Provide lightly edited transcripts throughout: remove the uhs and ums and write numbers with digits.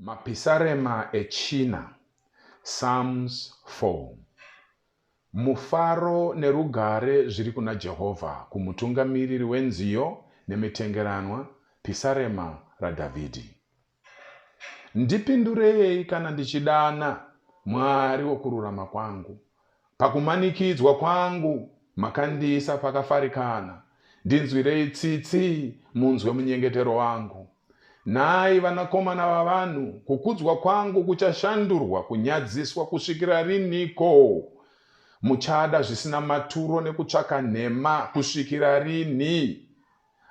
Mapisarema echina, Psalms 4. Mufaro nerugare zviri kuna Jehovha, kumutungamiriri wenziyo nemitengeranwa, Pisarema raDhavhidhi. Ndipindurei kana ndichidana, Mwari wokururama kwangu. Pakumanikidzwa kwangu makandiisa pakafarikana. Ndinzwirei tsitsi munzwe munyengetero wangu. Nhai vanakomana vavanhu, kukudzwa kwangu kuchashandurwa kunyadziswa kusvikira riniko? Muchada zvisina maturo nekutsvaka nhema kusvikira rini?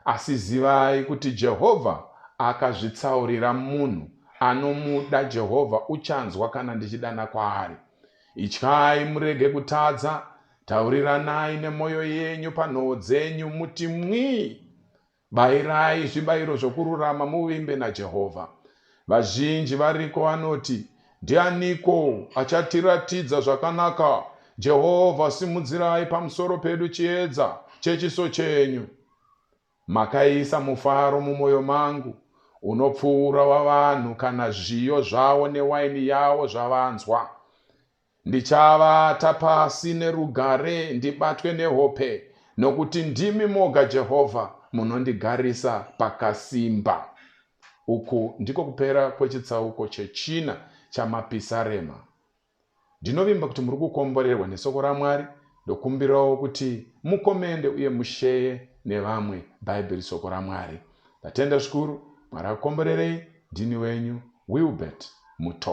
Asi zivai kuti Jehovha akazvitsaurira munhu anomuda, Jehovha uchanzwa kana ndichidana kwaari. Ityai murege kutadza, tauriranai nemwoyo yenyu panhoo dzenyu, muti mwii. Bayirai zvibayiro zvokururama muvimbe naJehovha. Vazhinji variko vanoti, Ndianiko achatiratidza zvakanaka? Jehovha, simudzirai pamusoro pedu chiedza chechiso chenyu. Makaisa mufaro mumwoyo mangu unopfuura wavanhu kana zviyo zvavo newaini yavo zvavanzwa. Ndichavata pasi nerugare ndibatwe nehope, nokuti ndimi moga Jehovha munondigarisa pakasimba. Uku ndiko kupera kwechitsauko chechina chaMapisarema. Ndinovimba kuti muri kukomborerwa nesoko raMwari. Ndokumbirawo kuti mukomende uye musheye nevamwe Bhaibheri soko raMwari. Ndatenda zvikuru. Mwari akukomborerei. Ndini wenyu Wilbert Mutoko.